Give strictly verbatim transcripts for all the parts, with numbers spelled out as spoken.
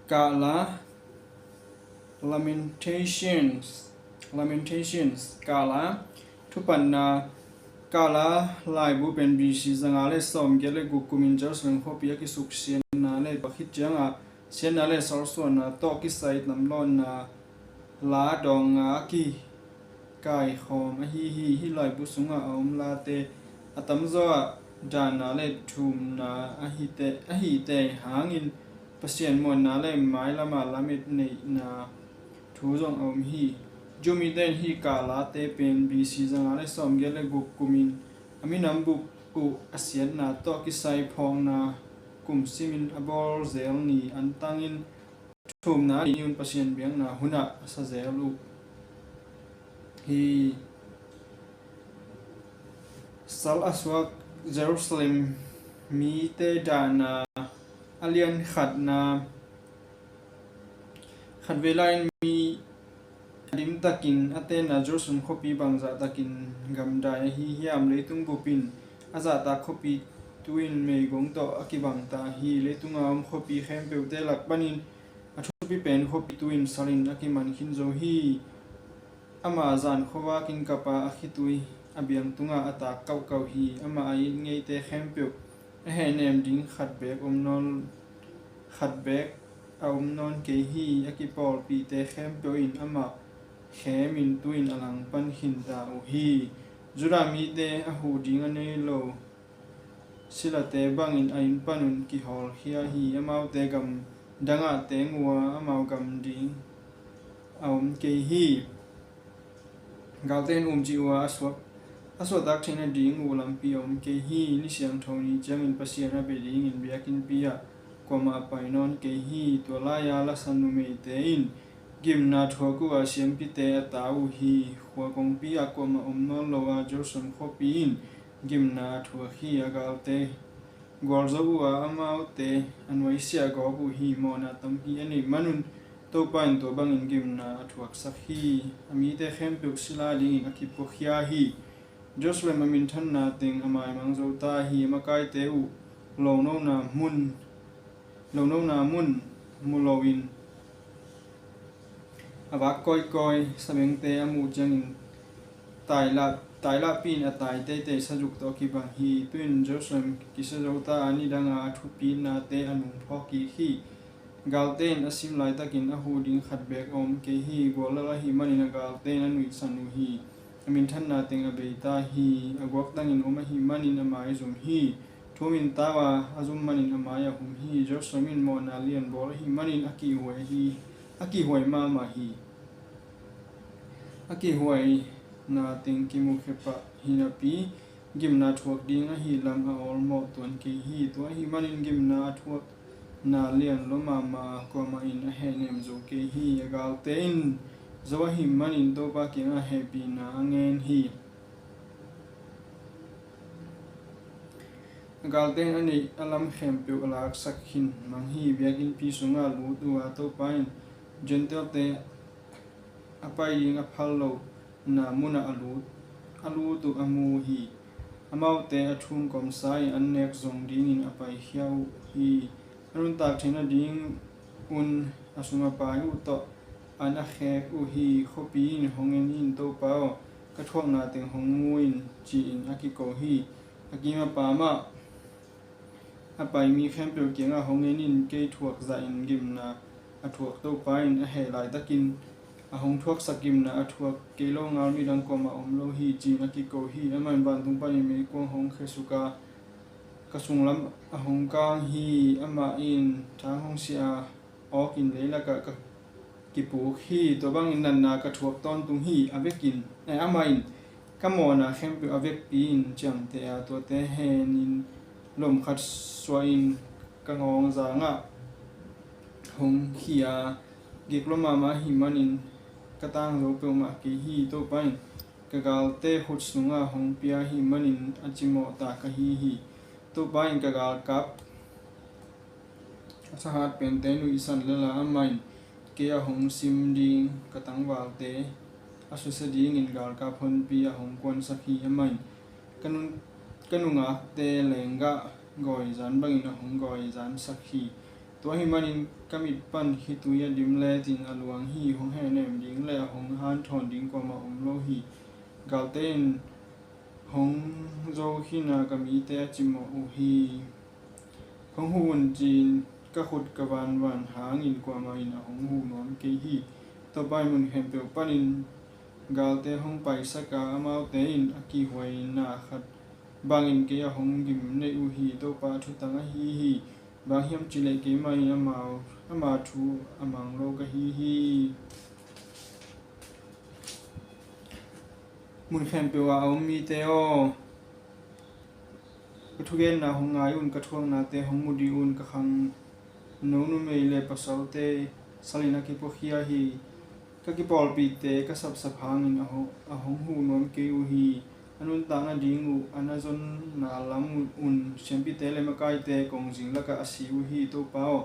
Kahla, Lamentations, Lamentations, Kahla, Thupatna, Kahla laibu pen B C zanga le sawmgiat le guk kumin Jerusalem khuapi a kisuksiatna le tua khit ciangah siatna le salsuanna tawh kisai tamlawhna la dawng nga a kikaikhawm ahi hi. Hih laibu sungah a om late a tamzaw ah dahna le thumna ahite, ahite hangin Pasian muanna le mailamah lamet neihna thu zong a om hi. Jew mite in hih Kahlate pen B C zanga le sawmgiat le guk kumin a minam bup uh a siatna tawh kisai phawkna kum simin a bawl zel ni antangin thumna ni un Pasian biakna hunah a sa zel uh hi. Sal a suak Jerusalem mite dahna a lian khatna, khatvei lai-in mi a dimtakin a tenna Jerusalem khuapi bangzah takin gamdai ahi hiam? Leitung bupin a zahtak khuapi tu-in meigong tawh a kibangta hi. Leitunga om khuapi khempeuhte lak panin a thupi pen khuapi tu-in salin a kiman khin zo hi. Amah zan khuavakin kapa a khitui a biang tungah a tak kauhkauh hi. Amah a it ngeite khempeuh a hehnem ding khat beek om nawn, khat beek a om nawn kei hi. A kipawlpihte khempeuh in amah khemin tu-in a langpan khinta uh hi. Judah mite a huh ding a nei lo silate bangin a inn panun kihawlkhia hi. Amaute gam dangah teng uh a, amau gam ding a om kei hi. Galte in umcih uh a, a suak, a suahtak theihna ding uh lampi a om kei hi. Ni siangtho ni ciangin Pasian a bia dingin biakinnpi ah kuamah a pai nawn kei hi. Tua lai-a lasan numeite in gimna thuak uh a, siampite a ta uh hi. Khua kongpi ah kuamah om nawn lo a, Jerusalem khuapi in gimna a thuak hi. A galte gualzo uh a, amaute a nuaisiah gawp uh hi. Mawhna tampi a neih manun Topa in tua bangin gimna a thuaksak hi. A mite khempeuh sila dingin a kipuakhia hi. Jerusalem a minthanna teng a maimang zo ta hi. A makaite uh lonona mun, lonona mun mu loin a vak kawikawi sabengte a muh ciangin tailak, tailakpi-in a tai teitei sazuk tawh a kibang hi. Tu-in Jerusalem kisia zo ta a, nidanga a thupitnate a nungphawk kik hi. Galte in a sim laitakin a huh ding khat beek a om kei hi. Guallal ahih manin a galte in a nuihsan uh hi. A minthanna teng a bei ta hi. A guaktangin om ahih manin a maizum hi. Thumin tau a, a zum manin a mai a hum hi. Jerusalem in mawhna lian bawl ahih manin a kihhuai hi, a kihhuai mahmah hi. A kihhuaina teng kimukhia pah hi napi, gimna thuak ding ahi lam a awlmawh tuan kei hi. Tua ahih manin gimna a thuakna lian lua mahmah a, kuamah in a hehnem zo kei hi. A galte in zo ahih manin Topa kiangah hehpihna a ngen hi. A galte in a neih a lam khempeuh a laksak khin mang hi. Biakinnpi sungah a lut uh a, Topa in Gentile-te a pai ding a phal lohna munah a lut, a lut uh a mu hi. Amaute a thum kawmsa in an nek zong dingin a paikhia uh hi. A nuntak theihna dingun a sum a pai uh tawh an a khek uh hi. Khuapi in hong en in, Topa aw, ka thuakna teng hong mu in, ci-in a kiko hi. A kim a pam ah a pai mi khempeuh kiangah hong en in, kei thuak zahin gimna a thuak Topa in a heh laitakin a hong thuaksak gimna a thuak kei lo ngal midang kuamah om lo hi, ci-in a kiko hi. Amah in vantung panin meikuang hong khiasuk a, ka sunglam a hong kang hi. Amah in thang hong siah a, awkin leilakah ka kipuk hi. Tua bangin natna ka thuak tawntung hi. A vekin, eh, amah in ka mawhna khempeuh a vekpi-in ciamteh a, tuate henin lomkhat suahin ka ngawngzangah hong khih a, gik lua mahmah ahih manin ka tangzo peuhmah kei hi. Topa in ka galte khut sungah hong pia ahih manin a cimawh ta ka hi hi. Topa in ka galkap a sahat pente nuihsan lel a, amah in kei a hong sim ding ka tangvalte a susia dingin galkap honpi a hong kuansak hi. Amah in ka nun, ka nungakte lenggah gawizan bangin a hong gawizansak hi. Tua ahih manin ka mit pan khitui a dim letin a luang hi. Hong hehnem ding le a hong hanthawn ding kuamah om lo hi. Galte in hong zo khin a, ka mite a cimawh uh hi. Hong huh un, ci-in ka khut ka vanvan hangin kuamah in a hong huh nuam kei hi. Topa in mun khempeuh panin galte hong paisak a, amaute in a kihuaina khat bangin kei a hong gim neih uh hi. Topa thutang ahi hi. Bang hiam cih leh keimah in amau, ama thu a mang lo ka hi hi. Mun khempeuh ah a om mite aw, ka thugenna hong ngai un, ka thuaknate hong mu dih un. Ka khangno numei le pasalte salin a kipuakhia hi. Ka kipawlpihte ka sapsap hangin a ho-, a hong huh nuam kei uh hi. A nuntak nading uh, a na zonna lam un, siampite le makaite kongzing lakah a si uh hi. Topa aw,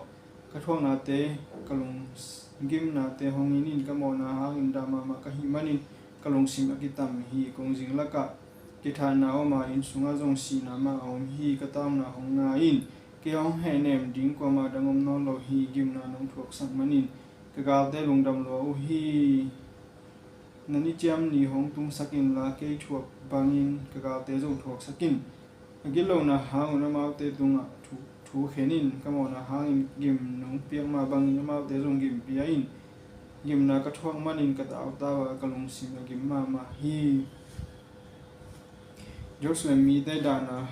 ka thuaknate, ka lunggimnate hong en in. Ka mawhna hangin dah mahmah ka hih manin ka lungsim a kitam hi. Kongzing lakah kithahna om a, inn sungah zong sihna mah a om hi. Ka tauna hong ngai in. Kei hong hehnem ding kuamah dang om nawn lo hi. Gimna nong thuaksak manin ka galte lungdam lua uh hi. Na ni ciam ni hong tungsak inla, kei thuak bangin ka galte zong thuaksak in. A gitlohna hangun amaute tungah thu, thu khen in. Ka mawhna hangin gim nong piak mah bangin amaute zong gim pia in. Gimna ka thuak manin ka tautau a, ka lungsim a gim mahmah hi. Jerusalem mite dahna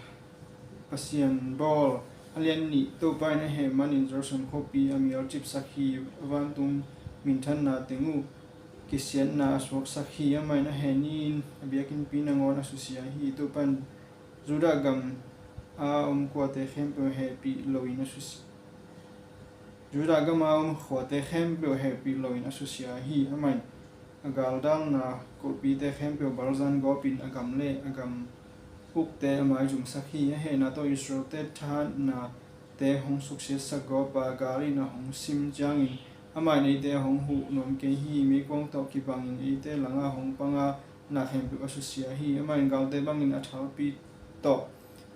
Pasian bawl. A lian nih. Topa in a heh manin Jerusalem khuapi a mialcipsak hi. A vantung minthanna teng uh kisiatna a suaksak hi. Amah in a heh ni-in a biakinnpi nangawn a susia hi. Topa in Judah gam a om khuate khempeuh hehpih loin a susia Judah gam a om khuate khempeuh hehpih loin a susia hi. Amah in a galdalna kulhpite khempeuh balzan gawpin a gam le a gam ukte a maizumsak hi. A hehna tawh Israel-te thahatnate hong suksiatsak gawp a, gal in a hong sim ciangin amah in eite a hong huh nuam kei hi. Meikuang tawh kibangin eite langah hong pang a, na khempeuh a susia hi. Amah in galte bangin a thalpi tawh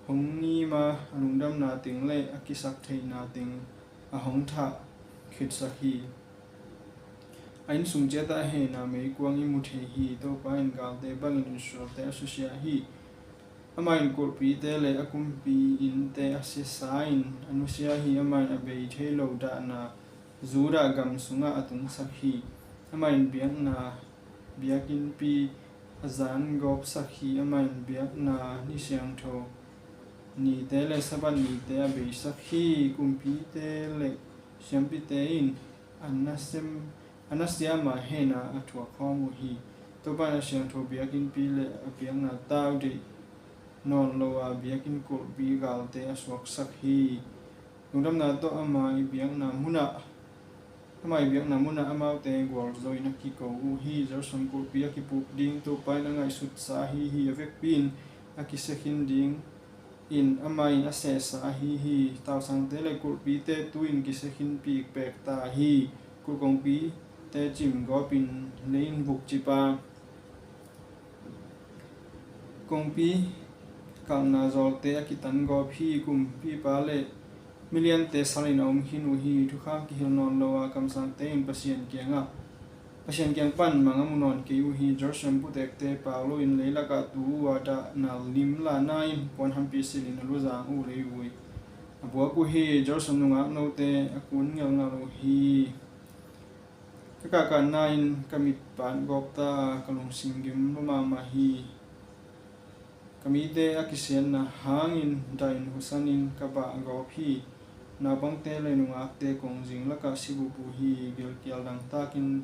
hong ngim a, a lungdamna teng le a kisaktheihna teng a hong thah khitsak hi. A innsung ciatah a hehna meikuang i mu thei hi. Topa in galte bangin Israel-te a susia hi. Amah in kulhpite le a kumpi innte a siasa in a nusia hi. Amah in a bei thei lo dahna Judah gam sungah a tungsak hi. Amah in biakna biakinnpi a zan gawpsak hi. Amah in biakna ni siangtho nite le Sabbath nite a beisak hi. Kumpite le siampite in a nasem, a nasiam a hehna a thuak khawm uh hi. Topa in a siangtho biakinnpi le a biakna tau deih nawn lo a, biakinn kulhpi galte a suaksak hi. Lungdamna tawh ama i biakna munah, ama i biakna munah amaute gualzo in a kiko uh hi. Jerusalem kulhpi a kipuk ding Topa in a ngaihsutsa ahi hi. A vekpi in a kisia khin ding in amah in a sehsa ahi hi. Tausangte le kulhpite tu-in kisia khinpih pekta hi. Kulh kongpite cim gawpin lei in vukcip a, kongpi kalhna zawlte a kitan gawp hi. Kumpipa le miliante salin a om khin uh hi. Thukham kihilh nawn lo a kamsangte in Pasian kiangah, Pasian kiang pan mang a mu nawn kei uh hi. Jerusalem putekte pau loin leilakah tu uh a, dahna lim lahna in puanhampi silhin a luzang uh leivui a buak uh hi. Jerusalem nungak note a kun ngelngel uh hi. Ka kahkahna in ka mitpat gawp ta a, ka lungsim gim lua mahmah hi. Ka mite a kisiatna hangin dahin husanin ka bah gawp hi. Naupangte le nungakte kongzing lakah si bup uh hi. Gilkial dangtakin,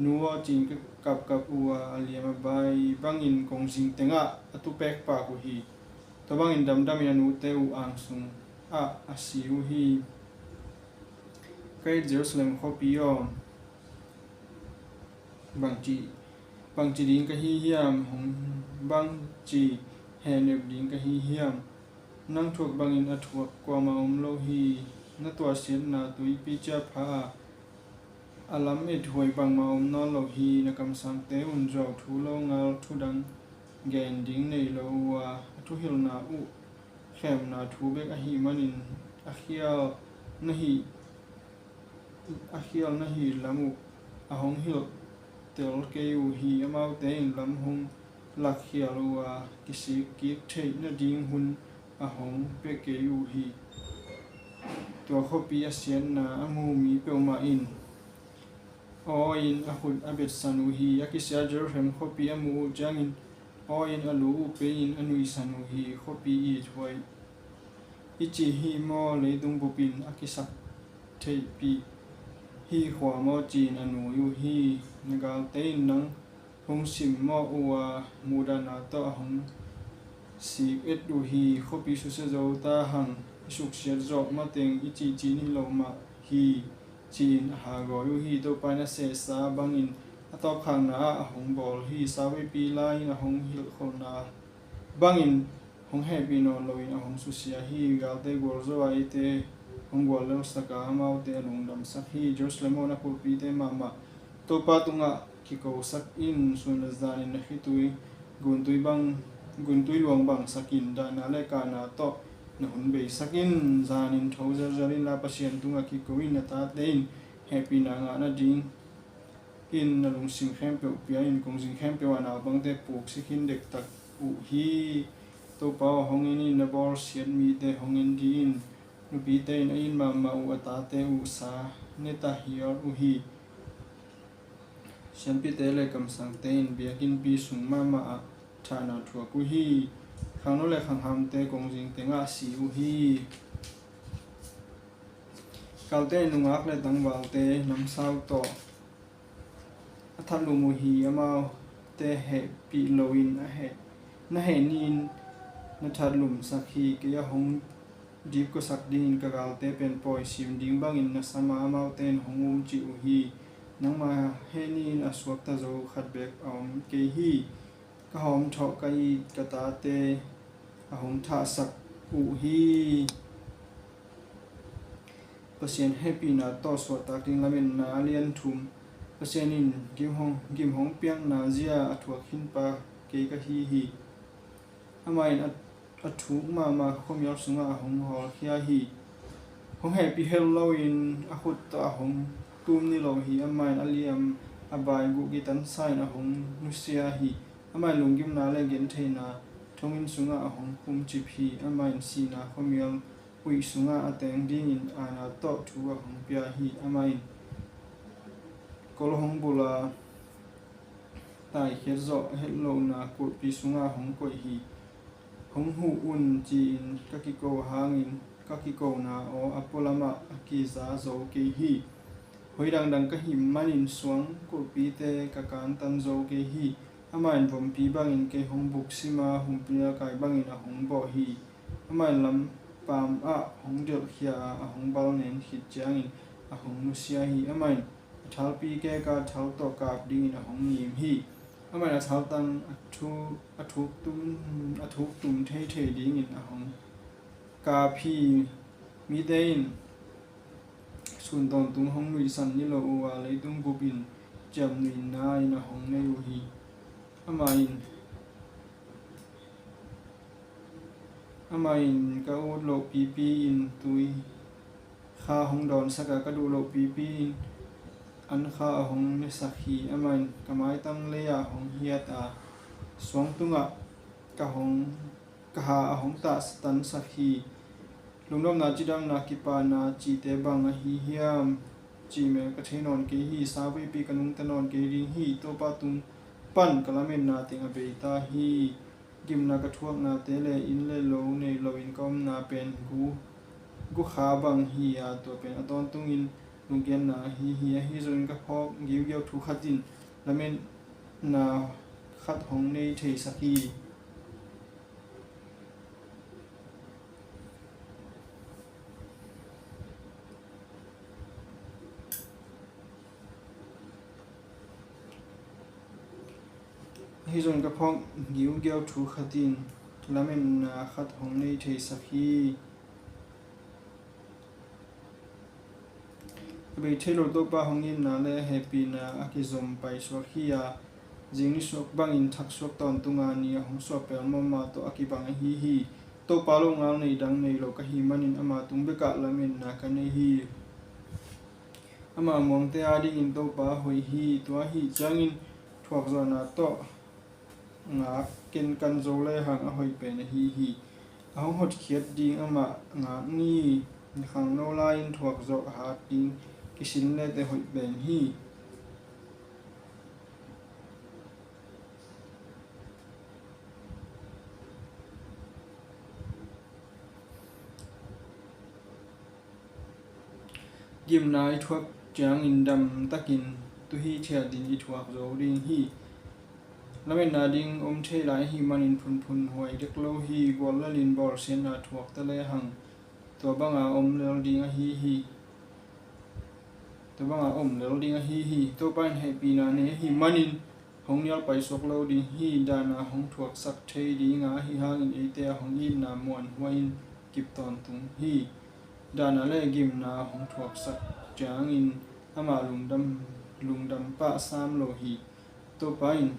"Nu aw," ci-in ka kapkap uh a, a liam a bai bangin kongzing tengah a tu pekpak uh hi. Tua bangin damdamin a nute uh ang sungah a si uh hi. Ka it Jerusalem khuapi aw, bangci, bangci ding ka hi hiam? Hong bangci hehnep ding ka hi hiam? Nang thuak bangin a thuak kuamah om lo hi. Na tuahsiatna tuipi ciapha a, a lamethuai bangmah om nawn lo hi. Na kamsangte un zuauthu longal thudang gen ding nei lo uh a, a thuhilhna uh khemna thu bek ahih manin a khial na hih a khial na hih lam uh a hong hilhtel kei uh hi. Amaute in lam hong lakkhial uh a, kisik kik theih nading hun a hong pia kei uh hi. Tua khuapi a siatna a mu mi peuhmah in aw-in a khut a betsan uh hi. A kisia Jerusalem khuapi a muh uh ciangin aw-in a lu uh pei-in a nuihsan uh hi. Khuapi i thuai i cih hi maw? Leitung bup in a kisak theihpih hi khua maw, ci-in a nui uh hi. Na galte in nang hong simmawh uh a, muhdahna tawh a hong sik et uh hi. Khuapi susia zo ta hang, i suksiat zawh mateng i cihcih ni lo mah hi, ci-in a hagawi uh hi. Topa in a sehsa bangin a tawpkhakna ah a hong bawl hi. Sauveipi lai-in a hong hilhkholhna bangin hong hehpih nawn loin a hong susia hi. Galte gualzo a eite hong guallelsak a, amaute a lungdamsak hi. Jerusalem aw, na kulhpite mahmah Topa tungah kikosak in. Sun le zanin na khitui guntui bang, guntui luang bangsak in. Dahna le kahna tawh na hun beisak in. Zanin tho zelzel inla Pasian tungah kiko in. Na tate in hehpihna ngah nading in na lungsim khempeuh pia in. Kongzing khempeuh ah naupangte puksi khin dektak uh hi. Topa aw, hong en in. Na bawlsiat mite hong en dih in. Nupite in a it mahmah uh a tate uh sa ne ta hial uh hi. Siampite le kamsangte in biakinnpi sung mahmah ah thahna thuak uh hi. Khangno le khanghamte kongzing tengah si uh hi. Galte in nungak le tangvalte namsau tawh a thatlum uh hi. Amaute hehpih loin a heh, na heh ni-in na thatlumsak hi. Kei a hong dipkuasak dingin ka galte pen pawi sim ding bangin na sam a, amaute in hong umcih uh hi. Nangma heh ni-in a suakta zo khat beek a om kei hi. Ka hawmthawh ka it ka tate a hong thahsak uh hi. Pasian hehpihna tawh suahtak ding lametna a lian thum. Pasian in gim hong, gim hong piakna zia a thuak khinpa kei ka hi hi. Amah in a, a thuk mahmah khuamial sungah a hong hawlkhia hi. Hong hehpih hel loin a khut tawh a hong tum ni lo hi. Amah in a liam a bai guh kitansa in a hong nusia hi. Amah in lunggimna le gentheihna thonginn sungah a hong khumcip hi. Amah in sihna khuamial uih sungah a teng dingin aana tawh thu a hong pia hi. Amah in kol hong bul a, taikhiat zawh hetlohna kulhpi sungah hong koih hi. Hong huh un, ci-in ka kiko hangin ka kikona aw a pualamah a kiza zo kei hi. Hoi dangdang ka hih manin suang kulhpite ka kantan zo kei hi. Amah in vompi bangin kei hong buksim a, humpinelkai bangin a hong bawh hi. Amah in lampam ah hong delhkhia a, a hong balnen khit ciangin a hong nusia hi. Amah in a thalpi keka thal tawh kap dingin a hong ngim hi. Amah in a thaltang a thu, a thuktum, a thuktum theithei dingin a hong kap hi. Mite in sun tawntung hong nuihsan ni lo uh a, leitung bup in ciamnuihna in a hong nei uh hi. Amah in, amah in ka ut loh pipi in tui kha hong dawnsak a, ka duh loh pipi in an kha a hong nesak hi. Amah in ka maitang lei-ah hong hiat a, suang tungah ka hong, ka ha a hong tahtansak hi. Lungnopna, cidamna, kipahna cihte bang ahi hiam cih mel ka thei nawn kei hi. Sauveipi ka nungta nawn kei ding hi. Topa tung pan ka lametna teng a bei ta hi. Gimna ka thuaknate le inn le lo nei loin ka omna pen gu, gu kha bang hi a, tua pen a tawntungin lungkiatna ahi hi. Ahi zongin ka phawk giugiau thu khat in lametna khat hong nei theisak hi. Ahi zongin ka phawk giugiau thu khat in lametna khat hong nei theisak hi. A bei thei lo Topa hong itna le a hehpihna a kizom paisuak hi a, zing nisuak bangin thaksuak tawntunga ni a hong suah pelh mahmah tawh a kibang ahi hi. Topa longal nei dang nei lo ka hih manin ama tung bekah lametna ka nei hi. Amah muangte adingin Topa hoih hi. Tua ahih ciangin thuakzawhna tawh ngak kenkan zo lehang a hoih pen ahi hi. A hong hotkhiat ding amah ngak ni. Khangno lai-in thuakzawh hat ding kisin lete hoih pen hi. Gimna i thuak ciangin damtakin tuhi thiatin i thuak zo ding hi. Lametna ding om thei lai ahih manin phunphun huai dek lo hi. Guallelin bawlsiatna thuak ta lehang tua banga om lel ding ahi hi. Tua banga om lel ding ahi hi. Topa in hehpihna nei ahih manin hong nial paisuak lo ding hi. Dahna hong thuaksak thei dinga ahi hangin eite a hong itna muanhuai-in kip tawntung hi. Dahna le gimna hong thuaksak ciangin amah lungdam, lungdam pah sam lo hi. Topa in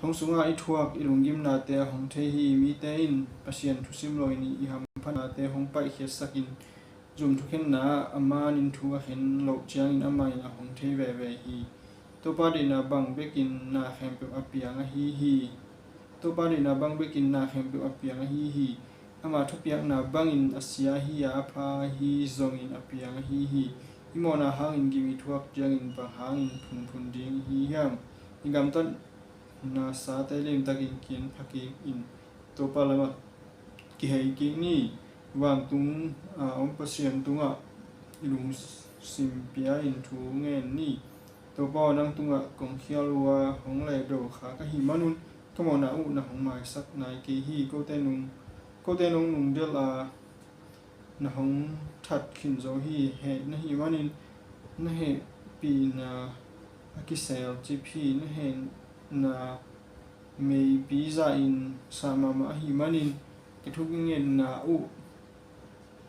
thong sunga i thuak i lunggimnate a hong thei hi. Mite in Pasian thusim loin i hamphatnate hong paihkhiatsakin zum thukhenna ah a manin thu a khen loh ciangin amah in a hong thei veve hi. Topa deihna bang bekin na khempeuh a piang ahi hi. Topa deihna bang bekin na khempeuh a piang ahi hi. Ama thupiakna bangin a sia hi a, a pha hi zongin a piang ahi hi. I mawhna hangin gim i thuak ciangin bang hangin phunphun ding i hi hiam? I gamtatna sate limtakin kiin pha kik in Topa lamah kihei kik ni. Vantung a om Pasian tungah i lungsim pia-in thu ngen ni. Topa aw, nang tungah kong khial uh a, hong lehdo kha ka hih manun ka mawhna uh na hong maisak nai kei hi. Kote nung, kote nong nungdelh a, na hong that khin zo hi. Heh na hih manin na hehpihna a kiselcip hi. Na hehna meipi zahin sah mahmah ahih manin ka thungetna uh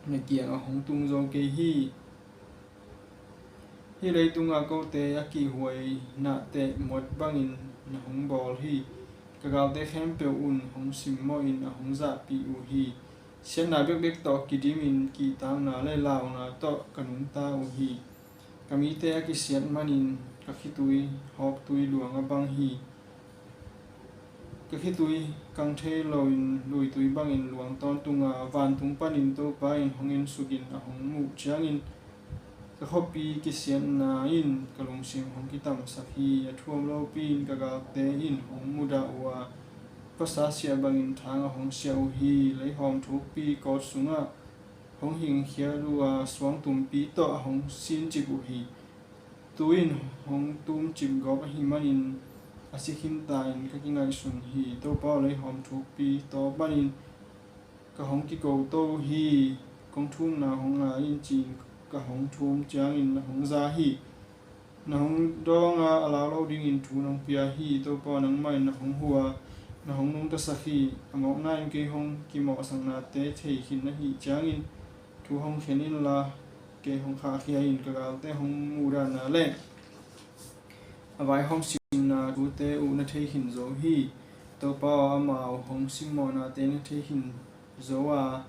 na kiangah hong tung zo kei hi. Hih leitungah kote a kihhuai nahteh muat bangin na hong bawl hi. Ka galte khempeuh un hong simmawhin a hong zahpih uh hi. Siatna bekbek tawh kidimin kihtakna le launa tawh ka nungta uh hi. Ka mite a kisiat manin ka khitui hawktui luang a bang hi. Ka khitui kang thei loin luitui bangin luang tawntung a, vantung panin Topa in hong ensukin a hong muh ciangin ka khuapi kisiatna in ka lungsim hong kitamsak hi. A thuam lopi-in ka galte in hong mudah uh a, vasa siah bangin thang a hong siah uh hi. Leihawm thukpi kawt sungah hong hingkhiat uh a, suangtumpi tawh a hong sincip uh hi. Tu-in hong tumcip gawp ahih manin a si khinta-in ka kingaihsun hi. Topa aw, leihawm thukpi taw panin ka hong kiko to hi. Kong thumna hong ngai in, ci-in ka hong thum ciangin na hong za hi. Na hong dawng a, a lau lo dingin thu nong pia hi. Topa aw, nangmah in na hong huh a, na hong nungtasak hi. A mawkna in kei hong kimawhsaknate thei khin na hih ciangin thu hong khen inla, kei hong khahkhia in. Ka galte hong muhdahna le a vaihawm simna thute uh na thei khin zo hi. Topa aw, amau hong simmawhnate na thei khin zo a,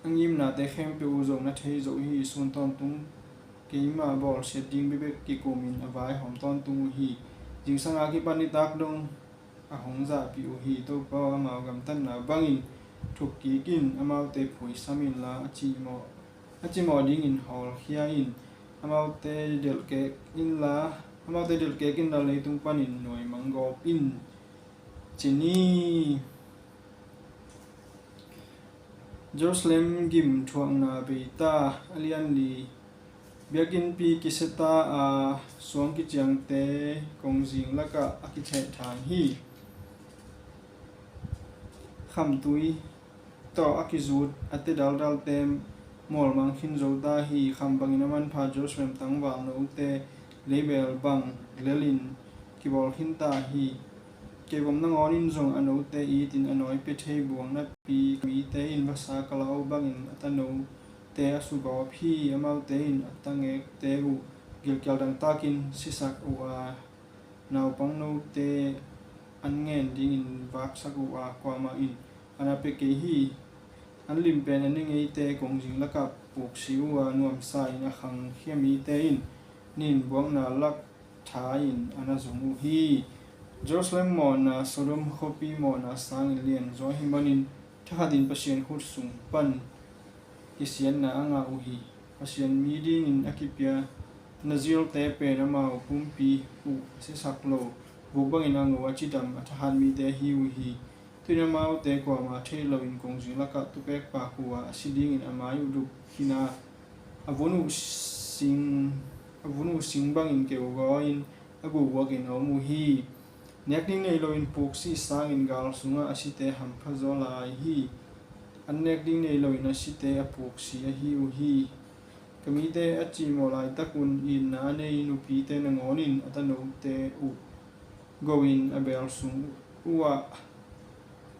a ngimnate khempeuh uh zong na thei zo hi. Sun tawntung keimah bawlsiat ding bekbek kikumin a vaihawm tawntung uh hi. Zingsang a kipan nitak dong a hong zahpih uh hi. Topa aw, amau gamtatna bangin thuk kik in. Amaute phuisam inla, a cimawh, a cimawh dingin hawlkhia in. Amaute delhkek inla, amaute delhkek inla, leitung panin nuaimang gawp in, ci ni. Jerusalem gim thuakna beita. A lian li. Biakinnpi kisia ta a, suang kiciangte kongzing lakah a kithehthang hi. Khamtui tawh a kizut a te daldalte mawlmang khin zo ta hi. Kham bangin a manpha Jerusalem tangvalnote leibel bang lelin kibawl khin ta hi. Kei vom nangawn in zong a note itin a nawi pia thei buang napi, ka mite in vasa ka lau bangin a tanote a sugawp hi. Amaute in a tangekte uh gilkial dangtakin sisak uh a, naupang note an ngen dingin vaksak uh a, kuamah in an a pia kei hi. an lim pen a ne ngeite kongzing lakah puksi uh a, nuamsa in a khangkhia mite in nin buakna lak tha in a na zong uh hi. Jerusalem mawhna Sodom khuapi mawhna sangin lian zaw ahih manin thakhatin Pasian khut sung pan kisiatna a ngah uh hi. Pasian mi dingin a kipia Nazilte pen amau pumpi uh a siasak lo vuk bangin a ngo a cidam a thakhat mite ahi uh hi. Tuin amaute kuama thei loin kongzing lakah tupek pak uh a, a si dingin a mai uh duk khin a, a vun uh sing, a vun uh sing bangin keugaw in a guguakin a om uh hi. Nek ding nei loin puksi sangin gal sungah a site hampha zaw lai hi. An nek ding nei loin a site a puksi ahi uh hi. Ka mite a cimawh laitakun itna a nei nupite nangawnin a tanote uh goin a bel sung uh ah,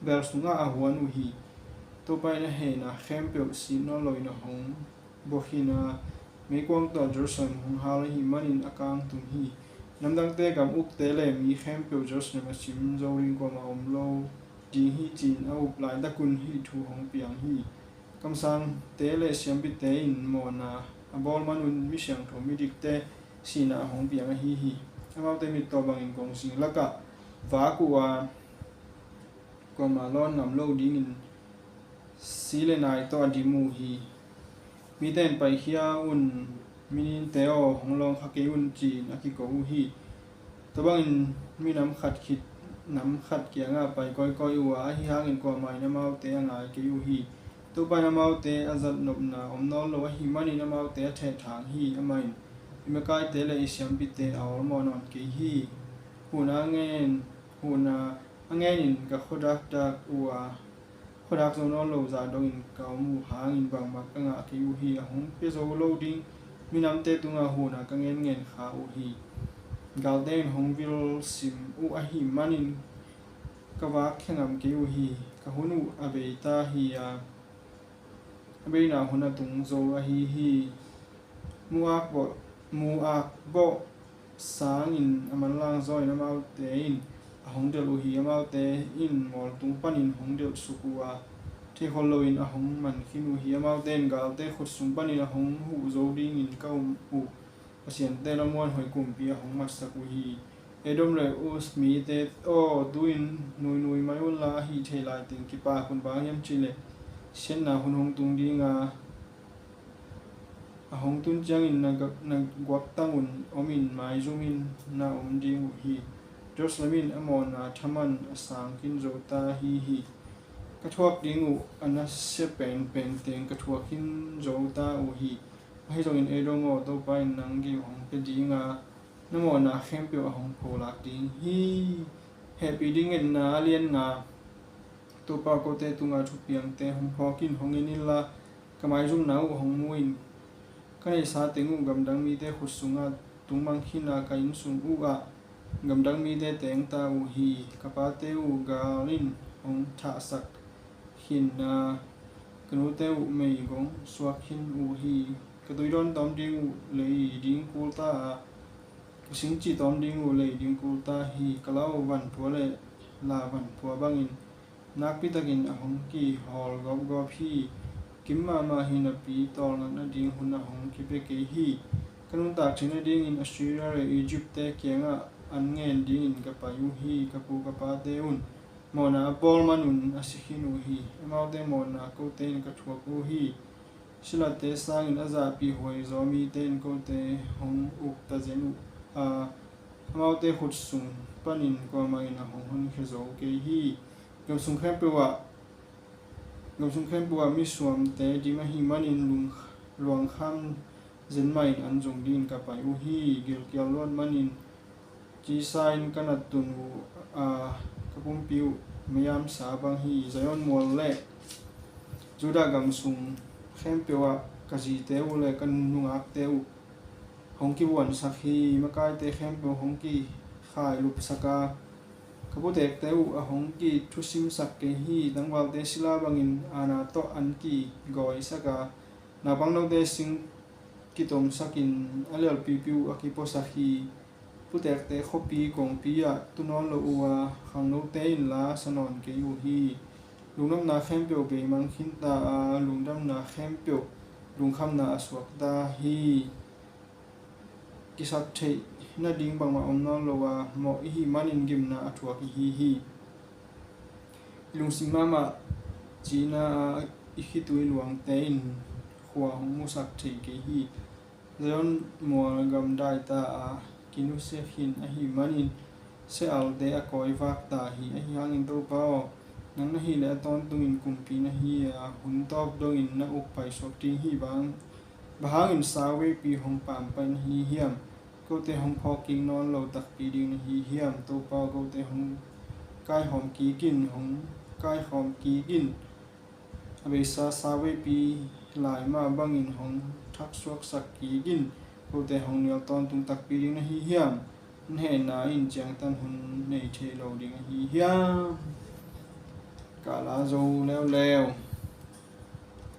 bel sungah a huan uh hi. Topa in a heina khempeuh sit nawn loin a hong buak khin a, meikuang tawh Jerusalem hong hal ahih manin a kangtum hi. Namdangte gam ukte le mi khempeuh Jerusalem a sim zo ding kuamah om lo ding hi, ci-in a up laitakun hih thu hong piang hi. Kamsangte le siampite in mawhna a bawl manun mi siangtho midikte sihna a hong piang ahi hi. Amaute mittaw bangin kongzing lakah vak uh a, kuamah lawn ngam lo dingin si le nai tawh a dim uh hi. Mite in paikhia un, mininte aw, hong lawng kha kei un, ci-in a kiko uh hi. Tua bangin minam khat khit nam khat kiangah pai kawikawi uh a, ahi hangin kuamah in amaute a ngai kei uh hi. Topa in amaute a zatnopna om nawn lo ahih manin amaute a thehthang hi. Amah in i makaite le i siampite a awlmawh nawn kei hi. Huhna a ngen, huhna a ngenin ka khuadakdak uh a, khuadak zo nawn lo zah dongin ka om uh hangin bangmah ka ngah kei uh hi. A hong pia zo lo ding minamte tungah huhna ka ngenngen kha uh hi. Galte in hong vil sim uh ahih manin ka vak khia ngam kei uh hi. Ka hun uh a bei ta hi a, a beina hun a tung zo ahi hi. Mu-ak bawh, mu-ak bawh sangin a manlang zawin amaute in a hong delh uh hi. Amaute in mualtung panin hong delhsuk uh a, theikhol loin a hong man khin uh hi. Amaute in galte khut sung panin a hong huh zo dingin ka um uh Pasiante la muanhuai kumpi a hong matsak uh hi. Edom le Uz mite aw, tu-in nuinui mai unla, ahih thei laiteng kipak un. Bang hang hiam cihleh siatna hun hong tung ding a, a hong tun ciangin na, na guaktang un omin maizumin na om ding uh hi. Jerusalem in a mawhna thaman a sang khin zo ta hi hi. Ka thuak ding uh a nasia penpen teng ka thuak khin zo ta uh hi. Ahi zongin Edom aw, Topa in nang gei hong pia ding a, na mawhna khempeuh a hong pholak ding hi. Hehpih ding ngetna a lian nga. Topa, kote tungah thupiangte hong phawk in, hong en inla, ka maizumna uh hong mu in. Ka neihsa teng uh gamdang mite khut sungah tungmang khin a, ka inn sung uh ah gamdang mite teng ta uh hi. Ka pate uh gal in hong thahsak khin a, ka nute uh meigong suak khin uh hi. Ka tuidawn tawm ding uh lei ding kul ta a, ka singci tawm ding uh lei ding kul ta hi. Ka lau vanphua le la vanphua bangin nakpitakin a hong kihawl gawpgawp hi. Kim mahmah hi napi, tawlnga nading hun a hong kipia kei hi. Ka nuntak theih nadingin Assyria le Egypt-te kiangah an ngen dingin ka pai uh hi. Ka pu ka pate un mawhna a bawl manun a si khin uh hi. Amaute mawhna kote in ka thuak uh hi. Silate sangin a zahpih huai zaw mite in kote hong uk tazen uh a, amaute khut sung panin kuamah in a hong honkhia zo kei hi. Gamsung khempeuh ah, gamsung khempeuh ah misuamte dim ahih manin lung, luangkham zenmah in an zong dingin ka pai uh hi. Gilkial luat manin cisa in ka na tun uh a, ka pumpi uh mayamsa bang hi. Zion mual le Judah gamsung khempeuh ah ka zite uh le ka nungakte uh hong kivuansak hi. Makaite khempeuh hong kikhailupsak a, ka putekte uh a hong kithusimsak kei hi. Tangvalte sila bangin aana tawh an kigawisak a, naupang note sing kitomsakin a lialpipi uh a kipuasak hi. Putekte khuapi kongpi ah tu nawn lo uh a, khangnote in la sa nawn kei uh hi. Lungdamna khempeuh beimang khinta a, lungdamna khempeuh lungkhamna a suakta hi. Kisaktheih nading bangmah om nawn lo a, mawh i hih manin gimna a thuak i hi hi. I lungsim mahmah cihna a i khitui luangte in khua hong musak thei kei hi. Zion mual gamdai ta a, kinusia khin ahih manin sia-alte a kawivak ta hi. Ahi hangin Topa aw, nang na hih leh a tawntungin kumpi na hi a, hun tawp dongin na uk paisuak ding hi. Bang hangin sauveipi hong pampai na hi hiam? Kote hong phawk kik nawn lo takpi ding na hi hiam? Topa aw, kote hong kaihawm kik in, hong kaihawm kik in. A beisa sauveipi lai mah bangin hong thaksuaksak kik in. Kote hong nial tawntung takpi ding na hi hiam? Na hehna in ciangtan hun nei thei lo ding ahi hiam? Kala zo leuleu.